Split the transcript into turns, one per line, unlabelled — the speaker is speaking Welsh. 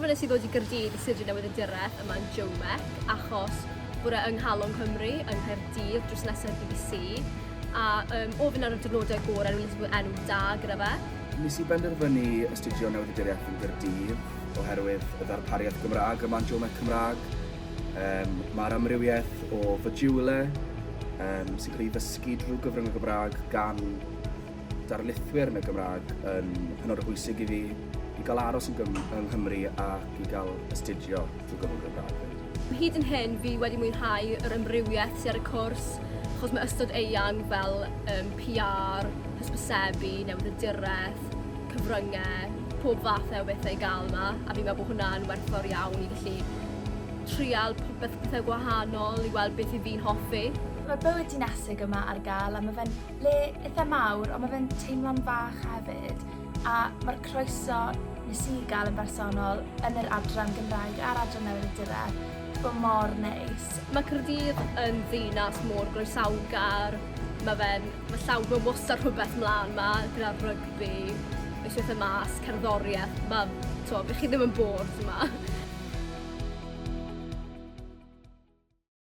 Penderfynais i ddod i Gaerdydd i astudio newyddiaduraeth yma yn JOMEC achos bod e yng nghalon Cymru, yng Nghaerdydd, drws nesaf i'r BBC, a um, o fynd ar y diwrnodau gorau, rwy'n bod enw da gyda fe.
Nes i benderfynu astudio newyddiaduriaeth yn Gaerdydd oherwydd y ddarpariaeth Gymraeg yma'n JOMEC Cymraeg. Um, Mae'r amrywiaeth o fodiwlau um, sy'n cael ei ddysgu drwy gyfrwng y Gymraeg gan darlithwyr yn y Gymraeg yn hynod o bwysig i fi, i gael aros yn Gym yng Nghymru ac i gael astudio drwy gyfrwng y Gymraeg hefyd.
Hyd yn hyn fi wedi mwynhau yr amrywiaeth sydd ar y cwrs, achos mae ystod eang fel um, PR, hysbysebu, newyddiaduraeth, cyfryngau, pob fath o bethau i gael yma, a fi'n meddwl bod hwnna'n werthfawr iawn i gallu trial popeth pethau gwahanol i weld beth i fi'n hoffi.
Mae'r bywyd dinesig yma ar gael a mae fe'n le eitha mawr, ond mae fe'n teimlo'n fach hefyd, a mae'r croeso nes i gael yn bersonol yn yr adran Gymraeg a'r adran newyddiaduraeth wedi bod mor neis.
Mae Caerdydd yn ddinas mor groesawgar, mae fe'n, mae llaw, mae wastad rhywbeth mlaen 'ma, gyda rygbi, nosweithiau mas, cerddoriaeth, mae, t'mo', by chi ddim yn bored yma.